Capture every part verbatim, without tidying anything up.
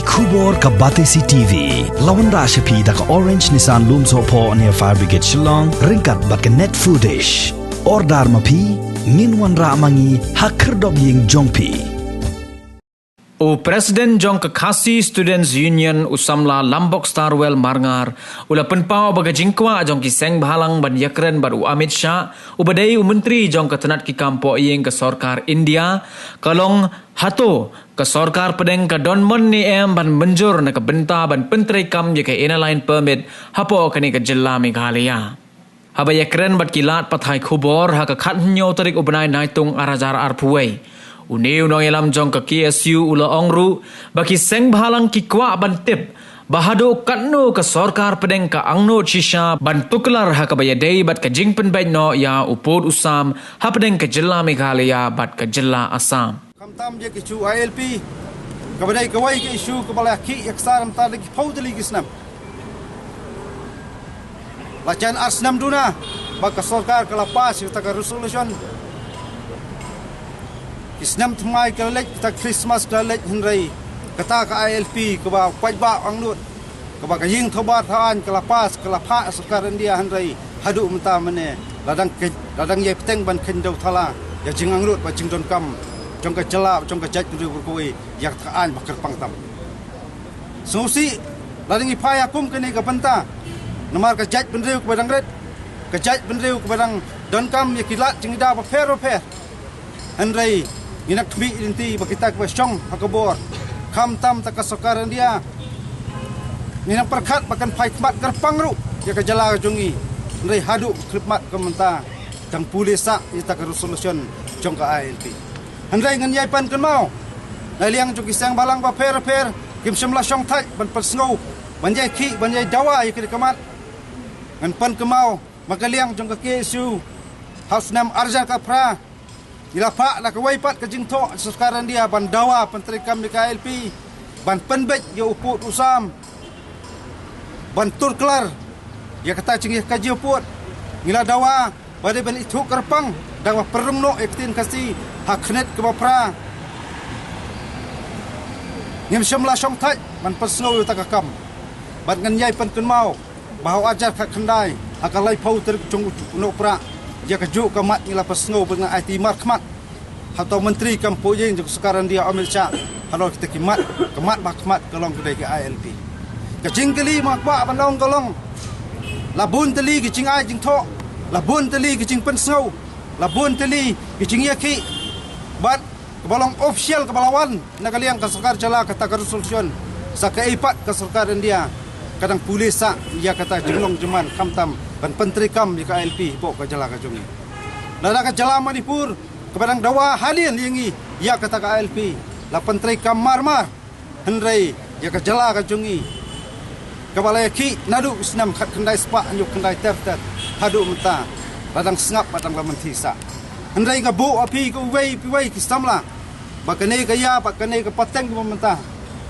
Khubor ka Batesi T V la wanrah sha phi da ka Orange Nissan Lumsohphoh near Fire Brigade Shillong, ryngkat bad ka Net Foodish. Order ma phi, ngin wanrah ma ngi ha khyrdop ïing jong phi. U President jong ka Khasi Students Union, u samla Lambok Starwell Marngar, u la pynpaw ba ka jingkwah jong ki seng bhalang ban ïakren bad u Amit Shah, u ba dei u Myntri jong ka tnat ki kam poh ïing ka sorkar India, ka long hato ka sorkar pdeng ka don mon ne em ban mynjur na ka bynta ban pyntreikam ïa ka Inner Line Permit hapoh kane ka jylla Meghalaya. Haba ïakren bad ki lad pathai khubor ha ka khathynñiew tarik u bnai Naitung ar hajar arphew wei, une u nongïalam jong ka K S U u la ong ruh ba ki seng bhalang ki kwah ban tip ba haduh katno ka sorkar pdeng ka angnud shisha ban tuklar ha kaba ïadei bad ka jingpynbeit noh ïa u pud u sam hapdeng ka jylla Meghalaya bad ka jylla Assam. Khamtam ïa ka issue I L P, kaba dei kawei ka issue kaba la khih ïa ka sar mynta da ki phew tylli ki snem. La jan ar snem duna ba ka sorkar ka la pass ïa kata ka resolution. Ki snem thymmai ka la leit, kata Christmas ka la leit, hynrei kata ka I L P kaba paidbah angnud, kaba ka ïing thobar thaw aiñ ka la pass, ka la phah sorkar India, hynrei haduh mynta mynne la dang khein, la dang ïai bteng ban kheiñ dew thala ïa jingangnud bad jingdonkam jong ka jylla, jong ka jaitbynriew baroh kawei ïa kata ka aiñ ba kyrpang tam. Sngewsih la dang ïa phai ha kum kane ka bynta, namar ka jaitbynriew kaba dang rit, ka jaitbynriew kaba dang donkam ïa ki lad jingïada bapher bapher. Hynrei ngi nang khmih lynti ba kita kiba shong ha ka bor, khamtam ta ka sorkar India, ngi nang pyrkhat ba kan phai khmat kyrpang ruh ïa ka jylla ka jong ngi. Hynrei haduh khyllipmat ka mynta dang pule sah ïa kata ka resolution jong ka I L P. Hynrei ngan ïai pynkynmaw na liang jong ki seng bhalang bapher bapher, kim shym la shong thait ban pynsngew, ban ïai khih, ban ïai dawa ïa kane ka mat. Ngan pynkynmaw ma ka liang jong ka K S U, ha u snem ar hajar khatphra ngi la phah la kawei pat ka jingthoh sorkar India ban dawa pyntreikam ïa ka I L P, ban pynbeit ïa u pud u sam, ban tuklar ïa kata jingïakajia pud. Ngi la dawa ba dei ban ithuh kyrpang da kaba pynrung noh ïa ka ktien Khasi ha khyrnit kaba phra. Ngim shym la shong thait ban pynsngew ïa kata ka kam. Bad ngan ïai pynkynmaw ba ha u ar hajar khatkhyndai, ha ka laiphew tarik jong u Nohprah, ïa kajuh ka mat ngi la pynsngew bad ngan aiti markhmat ha uta u Myntri kam poh ïing jong ka sorkar India, Amit Shah, halor kita ki mat, ka mat ba khmat ka long ka dei ka I L P. Ka jingkylli ma nga kwah ban ong ka long, la bun tylli ki jingai jingthoh, la bun tylli ki jingpynsngew, la bun tylli ki jingïakhih, bad kaba long official kaba la wan na ka liang ka sorkar jylla, kata ka resolution, sa kaei pat ka sorkar India ka dang pule sah ïa kata jinglong jingman khamtam ban pyntreikam ïa ka I L P hapoh ka jylla ka jong ngi. Lada ka jylla Manipur kaba dang dawa hadien ïa ngi ïa kata ka I L P la pyntreikam mar mar, hynrei ïa ka jylla ka jong ngi kaba la ïakhih naduh u snem khatkhyndai spah hynñiew khyndai ter ter haduh mynta la dang sngap bad dang la mynthi sah. Hynrei nga buh ha phi kiwei kiwei ki samla ba kane ka ïa, ba kane ka pateng kaba mynta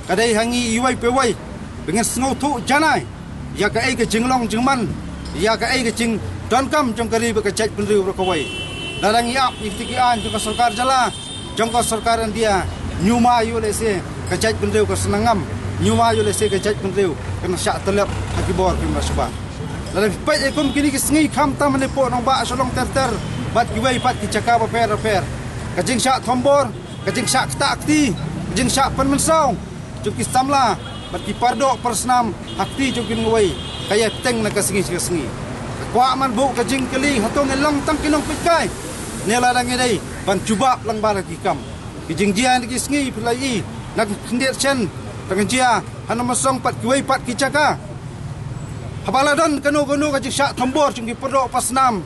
ka dei ha ngi iwei pa iwei ba ngin sngewthuh janai ïa kaei ka jinglong jingman, ïa kaei ka jingdonkam jong ka ri bad ka jaitbynriew baroh kawei. Lada ngi ap ïa kita ki aiñ jong ka sorkar jylla, jong ka sorkar India, ñiuma ïoh lehse ka jaitbynriew ka sngewngam, ñiuma ïoh lehse ka jaitbynriew kan shah tyllep ha ki bor ki mrad shabar. Lada phi peit ïa kum kine ki sngi khamtam hapoh nongbah Shillong ter ter bad kiwei pat ki jaka bapher bapher, ka jingshah thombor, ka jingshah ktah kti, ka jingshah pynmynsaw jong ki samla bad ki pardoh parsnam ha kti jong ki nongwei ka ïai bteng na ka sngi sha ka sngi. Ka kwah man buh ka jingkylli, hato ngin long tang ki nongpeitkai ne lada ngi dei ban jubab lyngba la ki kam? Ki jingjia na ki sngi phi la ïohi na ka khyndiat shen, tang ka jia ha Nongmynsong pat kiwei pat ki jaka. Haba la don kano kano ka jingshah thombor jong ki pardoh parsnam,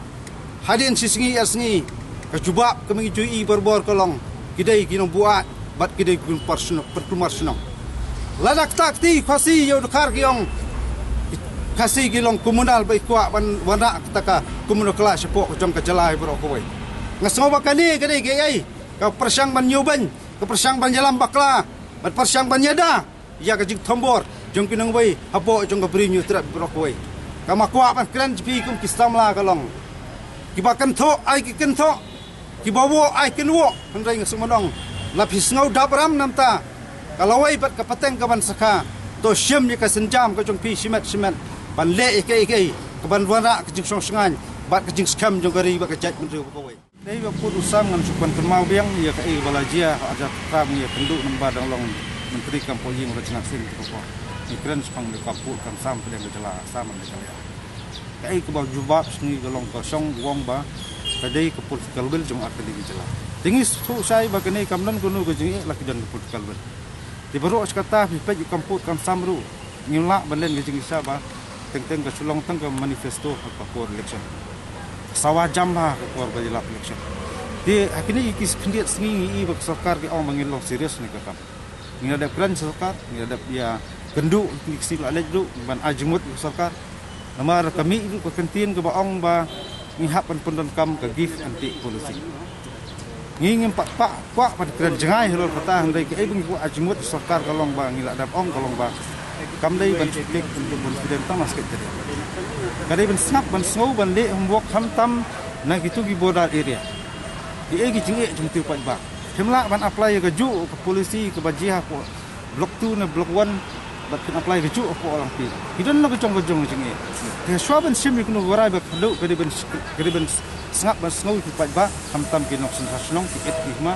hadien shi sngi ar sngi, ka jubab kaba ngi ju ïohi barabor ka long, ki dei ki nongbuaid bad ki dei ki pynkulmar shnong, pynkulmar shnong. Lada ktah kti Khasi ïa u dkhar ki ong, Khasi ki long communal ba i kwah ban wanrah kata ka communal clash shapoh jong ka jylla baroh kawei. Nga sngew ba kane ka dei kaei ka pyrshang ban ñiewbeiñ, ka pyrshang ban ïalam bakla bad pyrshang ban ïada ïa ka jingthombor jong ki nongwei hapoh jong ka Bri Hynñiewtrep baroh kawei. Nga kwah ban kren sha phi kum ki samla ka long, kiba kynthoh ai ki kynthoh, kiba woh ai kin woh, hynrei nga sngewmynong la phi sngew dap ram namar Ka lawei bad ka pateng ka ban sakha. To shim ïa ka sienjam ka jong phi shimet shimet ban leh ïa kaei kaei ka ban wanrah ka jingshong shngaiñ bad ka jingskhem jong ka ri bad ka jaitbynriew kawei. Dei ba pud u sam ngan shu pynkynmaw biang ïa kaei ba la jia ha Arja Khrang ïa kynduh namar ba dang long Myntri Kam Pohïing Rajnath Singh ka por. Ngi kren shaphang ïa ka pud kam sam pdeng ka jylla Assam bad Meghalaya. Kaei kaba jubab sngi ka long ka shong wong ba ka dei ka political will jong artylli ki jylla. Te ngi sngewthuh shai ba kane kam don kano ka jingeh la ki don ka political will. Te baroh shi katta phi peit ïa ka kam pud kam sam ruh ngim lah ban len ka jingshisha ba teng teng ka shu long tang ka manifesto ha ka por election. Sawa jam ha ka por ba ïalap election. Te ha kine ki khyndiat sngi ngi i ba ka sorkar ka ong ba ngin long serious ne ka kam. Ngi la dep kren sorkar, ngi la dep ïa kynduh ïa kine ki sngi la leit ruh ban ai jingmut ïa ka sorkar. Namar ka mih ruh ka kyntien kaba ong ba ngi hap ban pyndonkam ka give and take policy. Ngi ngim pat pat kwah ban kren jngai halor kata, hynrei kaei ba ngi kwah ai jingmut ïa ka sorkar ka long ba ngi la dep ong ka long ba kam dei ban shu take into confidence tang na Secretariat. Ka dei ban sngap ban sngew ban leh homework khamtam na kitu ki border area. Kiei ki jingeh jong kitu ki paidbah. Phim lah ban apply ïa kajuh ka policy kaba jia hapoh Block two ne Block one bad phin apply kajuh hapoh Langpih. Ki don la ka jong ka jong ka jingeh. Te shuwa ban shim ïa kano ka rai ba khadduh ka dei ban sh-, ka dei ban sngap ban sngew ïa ki paidbah khamtam ki nongshynrang shnong ki et ki hima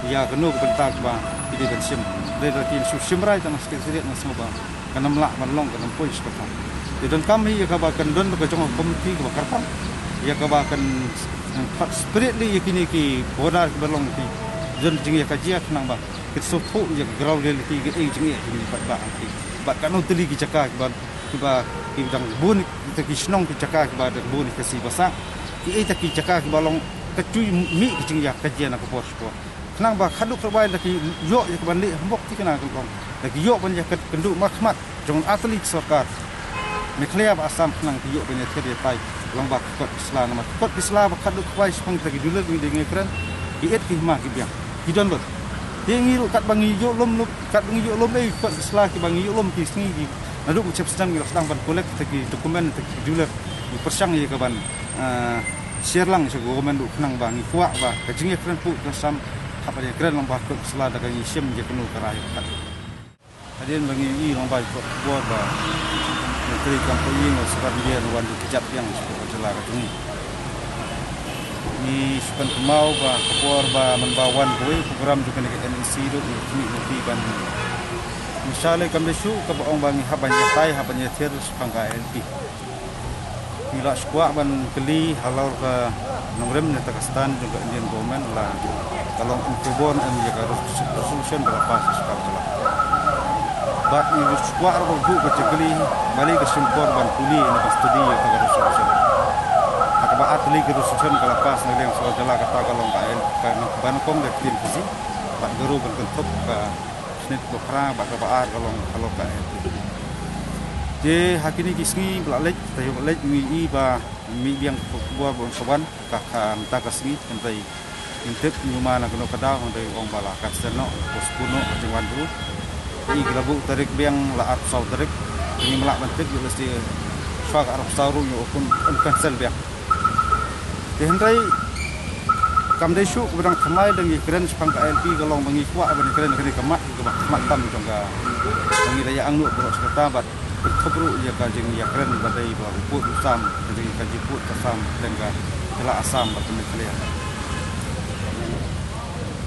ïa kano ka bynta kaba ki dei ban shim. Dei da kin shu shim rai tang na Secretariat nga sngew ba kan ym lah ban long, kan ym poi sha ka thong. Te donkam hi ïa kaba kan don ka jong ka komiti kaba kyrpang ïa kaba kan, kan spirit leh ïa kine ki border kiba long ki don jingïakajia khnang ba kin sngewthuh ïa ka ground reality kaei jingeh jong ki paidbah hangtei. Bad katno tylli ki jaka kiba, kiba, ki dang bun, kita ki shnong ki jaka kiba dang bun ïa ka Khasi ba sah. Kiei kita ki jaka kiba long ka shu mih ka jingïakajia na ka por sha ka por. Khnang ba khadduh kaba da ki ïoh ïa ka ban leh homework te kane ka long da ki ïoh ban ïakynduh markhmat jong artylli ki sorkar Meghalaya bad Assam khnang ki ïoh ban ïathir ïatai lang ba ka kot ki sla namar ka kot ki sla ba khadduh kaba shaphang kita ki dulir ngi dei ngi kren ki et ki hima ki biang ki don lut. Te ngi ruh katba ngi ïoh lum lut, katba ngi ïoh lum ei kot ki sla kiba ngi ïoh lum ki sngi ki naduh mynshwa snem ngi la sdang ban collect kita ki document kita ki dulir ngi pyrshang ïa ka ban, ah, share lang sha ka government ruh khnang ba ngi kwah ba ka jingïakren pud ka Assam hap ban ïakren lang ba ka kot sla da ka ngi shim ïa kano ka rai ka kat. Hadien ba ngi ïohi lang ba ka khubor ba Myntri Kam Pohïing u Subodh Ïa u wan da kjat biang sha ka jylla ka jong ngi. Ngi shu pynkynmaw ba ka khubor ba man ba wan kawei program jong kane ka N E C ruh ngi khmih mynta ban ngi sha lei kam dei shuh kaba ong ba ngi hap ban ïatai hap ban ïathir shaphang ka I L P. Ngi la shu kwah ban kylli halor ka nongrim ne ta ka stand jong ka Indian government la ka long in favour ne em ïa ka resolution ba la pass ha sorkar jylla. Bad ngi shu kwah ruh ba buh ka jingkylli balei ka shim por ban pule ne ban study ïa ka resolution. Ha kaba artylli ka resolution ka la pass na liang sorkar jylla kata ka long ka en ka nang ba nyngkong da ka ktien Khasi bad ka ruh ban kynthup ka Snet ba phra bad kaba ar ka long halor ka I L P. Te ha kine ki sngi ba la leit, taïew ba la leit ngi i ba mih biang ka khubor ba un sa wan ka, ka mynta ka sngi, hynrei ngim tip ngi ma na kano ka daw, hynrei ong ba la cancel noh, postpone noh ka jingwan ruh. Te i ka la buh tarik biang la arphew saw tarik. Te ngim lah ban tip ïoh lehse shuwa ka arphew saw ruh ïoh un, un cancel biang. Te hynrei kam dei shuh kaba dang thymmai dang ïakren shaphang ka I L P ka long ba ngi kwah ban ïakren kane ka mat kaba khmat tam jong ka ba ngi la ïa angnud baroh shi katta bad kynthup ruh ïa ka jingïakren ba dei ba u pud u sam ka jing ka jingpud ka sam dang ka jylla Assam bad ka Meghalaya.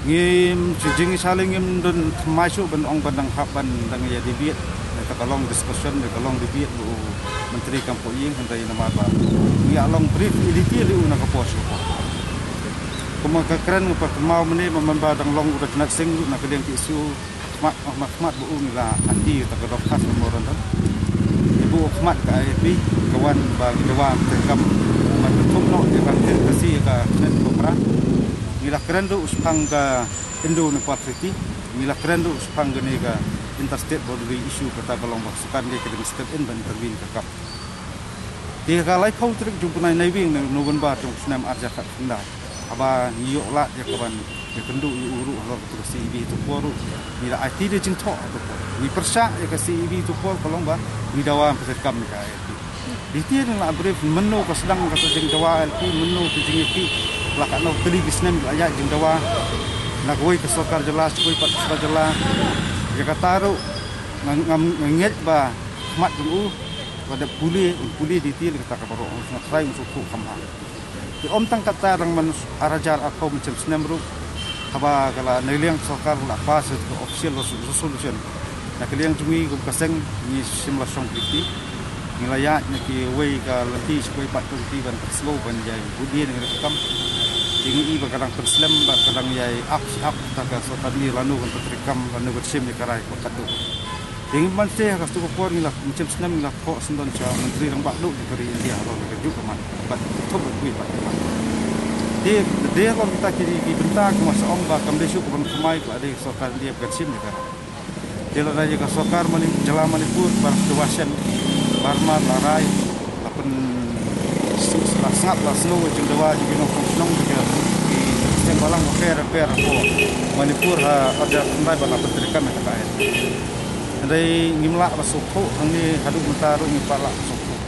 Ngim shu jing shalei ngim don thymmai shuh ban ong ban dang hap ban dang ïa debate. Ïa ka long discussion, ïa ka long debate ba u Myntri Kam Pohïing hynrei namar ba ngi ïa long brief i liti ri u na ka por sha ka por. Kumba ka kren nga pat kynmaw mynne ba man ba dang long u Rajnath Singh ruh na ka liang ki issue khmat, khmat, khmat ba u ngi la anti ta ka dorkhas memorandum. Te ba u khmat ka I L P ka wan ba ngi dawa ka kam ban thum noh ïa ka ktien Khasi ïa ka ktien Kokhara. Ngi la kren ruh shaphang ka Indo-Nepal Treaty, ngi la kren ruh shaphang kane ka interstate boundary issue kata ka long ba ka sorkar ngi ka dang step in ban intervene ka kam. Te ka laiphew tarik jong u bnai Naiwieng November jong u snem arhajar khatkhyndai. Haba ngi ïoh lad ïa ka ban ïakynduh ïa u ruh halor kata ka C A B ha tu por ruh. Ngi la aiti da jingthoh ha tu por. Ngi pyrshah ïa ka C A B ha tu por ka long ba ngi dawa ban pyntrei kam ïa ka I L P. Dei te ngi la brief mynno ka sdang kata jingdawa I L P, mynno ka jingïakhih, la katno tylli ki snem la ïaid jingdawa na kawei ka sorkar jylla sha kawei pat ka sorkar jylla. Ïa kata ruh nga ngam ngeit ba khmat jong u ba dep pule, un pule detail ïa kata ka baroh, nga tharai un sngewthuh kham bha. Te ym tang kata, dang man ar hajar arphew mynshem snem ruh, haba ka la na liang sorkar la pass ka official resolution, na ka liang jong ngi kum ka seng ngi shim la shong kti. Ngi la ïaid na kiwei ka lynti, kiwei pat ka lynti ban pynsngew ban ïai bud ïa ngi ka kam. Te ngi i ba ka dang pynslem, ba ka dang ïai ap shi ap da ka sorkar, ngi lano kan pyntreikam, lano kan shim ïa ka rai ba katto. Te ngi ban te ha kato ka por ngi la mynshem snem ngi la thoh syndon sha Myntri Rangbah Duh jong ka ri India halor ka juk ka mat bad ka thup bad ka mat. Te de halor kita ki, ki bynta kumba sa ong ba kam dei shuh ka ban kmai ka la dei ka sorkar India ba kan shim ïa ka rai. Te lada ïa ka sorkar Mani-, jylla Manipur ba la sdang shen, Burma la rai, la pyn, la sngap, la sngew ka jingdawa jong ki nongshong shnong, jong ki, ki seng bhalang bapher bapher hapoh Manipur ha order tynrai ba la pyntreikam ïa ka rai. Hynrei ngim lah ban sngewthuh, hangne haduh mynta ruh ngim pat lah ban sngewthuh.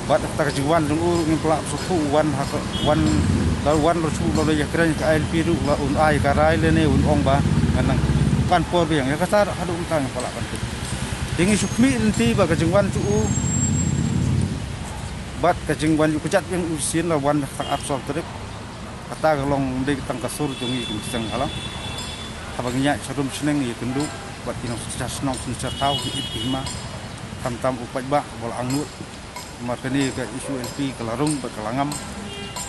Bad kata ka jingwan jong u ruh ngim pat lah ban sngewthuh, u wan ha ka, wan, la wan ruh shu, la ïakren ka I L P ruh, la un ai ka rai lane un ong ba ngan nang pan por biang. Ïa kata ruh haduh mynta ngim pat lah ban tip. Te ngi shu khmih lynti ba ka jingwan jong u bad ka jingwan jong u kjat biang u sien, la wan ha ka tang arphew saw tarik. Kata ka long dei tang ka sur jong ngi kum ki seng bhalang. Haba ngi ïaid sharum shneng ïakynduh bad ki nongshong shnong, nongshong thaw, ki ïit ki hima. Khamtam u paidbah ba la angnud. Namar kane ka issue L P ka la rung bad ka la ngam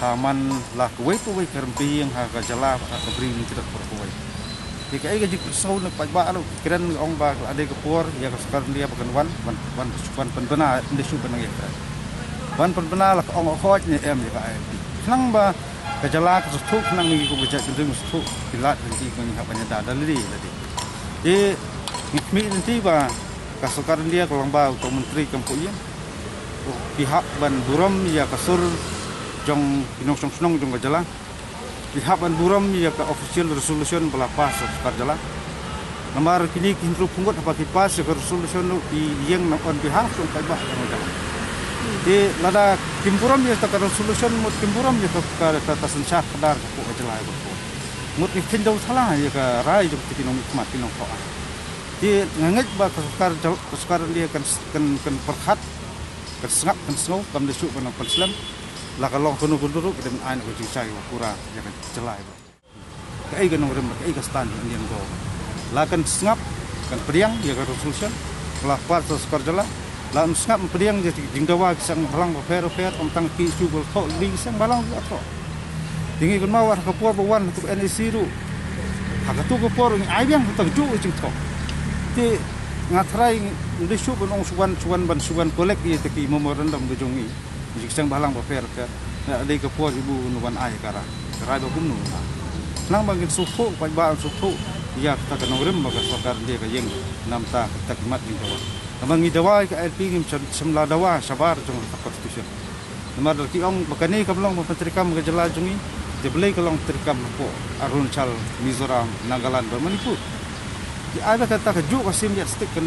ha man la kawei pa kawei ka rympei ïing ha ka jylla bad ha ka bri Myntrep baroh kawei. Te kaei ka jingpynsngew na paidbah ruh ki kren, ka ong ba ka la dei ka por ïa ka sorkar India ba kan wan, wan, wan, wan pynbna, ym dei shuh ban nang ïakren. Wan pynbna, la ka ong hooid ne em ïa ka I L P. Khnang ba ka jylla ka sngewthuh, khnang ngi kum ka jaitbynriew ngi sngewthuh, ki lad ki, ki ngi hap ban ïada da lade lade. Te ngi khmih lynti ba ka sorkar India ka long ba uto u myntri kam poi ïa, ki hap ban burom ïa ka sur jong ki nongshong shnong jong ka jylla. Ki hap ban burom ïa ka official resolution ba la pass da ka sorkar jylla. Namar kine ki hynriew phew ngut haba ki pass ïa ka resolution ruh ki ïeng na on behalf jong ka paidbah jong ka jylla. Te lada kim burom ïa kata ka resolution, mut kim burom ïa ka, ka, ka, ka synshar khadar ka pdeng ka jylla ïa ka pdeng. Mut ngi kheiñ da u thala ïa ka rai jong kito ki nongmihkhmat ki nongthoh aiñ. Te nga ngeit ba ka sorkar jylla, ka sorkar India kan, kan, kan pyrkhat, kan sngap, kan sngew, kam dei shuh ban nang pynslem. La ka long kano kano ruh ka dei ban ai noh ka jingshai ba pura ïa ka jylla ïa ka. Kaei ka nongrim, kaei ka stand jong Indian government. La kan sngap, kan pdiang ïa ka resolution ba la pass da ka sorkar jylla. La ym sngap ym pdiang ïa ka jingdawa ki seng bhalang bapher bapher, ym tang ki issue ba la thoh, ki seng bhalang ruh ki la thoh. Te ngi kynmaw wat ha ka por ba wan ha ka N A C ruh, ha kato ka por ngi ai biang ha kajuh ka jingthoh. Te nga tharai ym dei shuh ban ong shu wan, shu wan ban, shu wan collect ïa kita ki memorandum ka jong ngi. Ki seng bhalang bapher bapher. Nga dei ka por ibu un wan ai ka rai. Ka rai ba kumno. Khnang ba ngin sngewthuh, paidbah sngewthuh ïa kata ka nongrim ba ka sorkar India ka ïeng na bynta kata ka mat jingdawa. Namar ngi dawa ïa ka I L P, ngim shym, shym la dawa shabar jong ka constitution. Namar da ki ong ba kane kam long ban pyntreikam ka jylla jong ngi, te balei ka long pyntreikam hapoh Arunachal, Mizoram, Nagaland bad Manipur. Ki ai ba kata kajuh ka same yardstick kan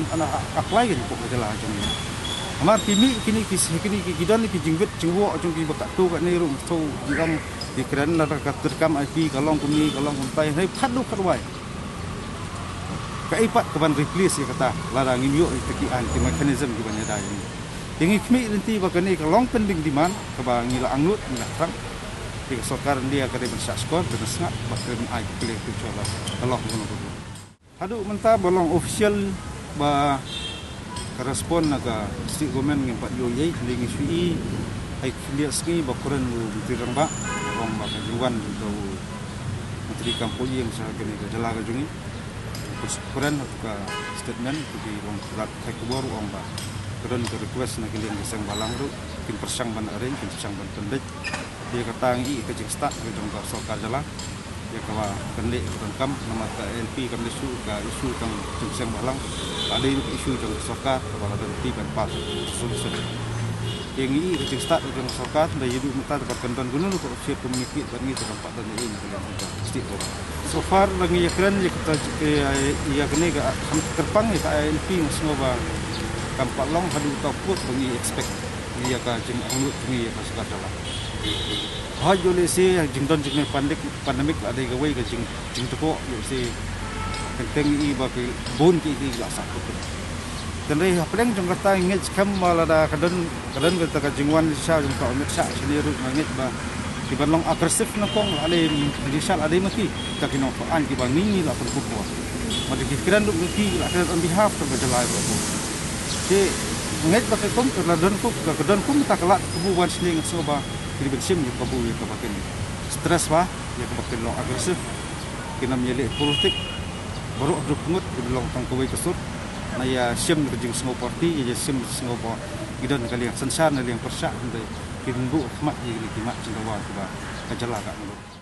apply ka jong ka jylla jong ngi. Namar ki mih kine ki, kine ki, ki don ki jingwit jingwoh jong ki ba katto katne ruh, to ki ong ki kren lada ka treikam I P ka long kumne ka long kumtai, hynrei khatduh khatwai kaei pat ka ban replace ïa kata lada ngim ïoh ïa kita ki aiñ, ki mechanism ki ban ïada ïa ngi. Te ngi khmih lynti ba kane ka long pending demand kaba ngi la angnud, ngi la thrang. Te ka sorkar India ka dei ban shah shkor, ka dei ban sngap bad ka dei ban ai ka clear picture ba ka long kumno kumno. Haduh mynta ba long official ba ka respond na ka state government ngim pat ïoh ei ei, hynrei ngi shu i ha ki khyndiat sngi ba kren u Myntri Rangbah, ong ba ka jingwan jong u Myntri kam poi ïing sha kane ka jylla ka jong ngi. Kren ha ka statement, ki long ki lad pathai khubor, ong ba ka don ka request na ki liang ki seng bhalang ruh, kin pyrshang ban arrange, kin pyrshang ban pynbeit. Te kata ngi i ka jingstad ka jong ka sorkar jylla ïa kaba kan leh ka donkam, namar ka I L P kam leh shuh ka issue tang jong ki seng bhalang, ka dei ruh ka issue jong ka sorkar kaba la don ti ban pass resolution. Te ngi i ka jingstad ka jong ka sorkar, da ïa duh mynta te ba kan don kano kano ka official communique bad ngi te kam pat don ei ei na ka liang jong ka state government. So far da ngi ïakren ïa kata, ïa, ïa kane ka, kam kyrpang ïa ka I L P, nga sngew ba kam pat long haduh katta ka pud ba ngi expect ïa ka jingangnud jong ngi ïa ka sorkar jylla. Hooid, ïoh lehse jingdon jong kane pandemic, pandemic la dei kawei ka jing, jingtyrkhong, ïoh lehse Teng teng i ba ki bun ki ki la sah kut. Tang re hapdeng jong kata ngeit skhem ba lada ka don ka don kata ka jingwan sha jong ka Amit Shah shane ruh nga ngeit ba ki ban long aggressive na kong la dei di sha la dei ma ki ta ki nongthoh aiñ ki ba ngi ngi la pynkup wa. Ma ki kren ruh ki la kren on behalf of ka jylla ruh. Te ngeit ba ka kong ka la don kup ka don kum ta ka la kubu wan shane ngeit so ba ki ban shim ïa kabu ïa kaba kin stress wa ïa kaba kin long aggressive. Ki nam ïa leh politik baroh duk ngut ki long tang kawei ka sur. Na ïa shim ka jingsngew party ïa shim sngew ba ki don ka liang synshar na liang pyrshah hynrei ki buh khmat ïa ki mat jingdawa kiba ka jylla ka ngut.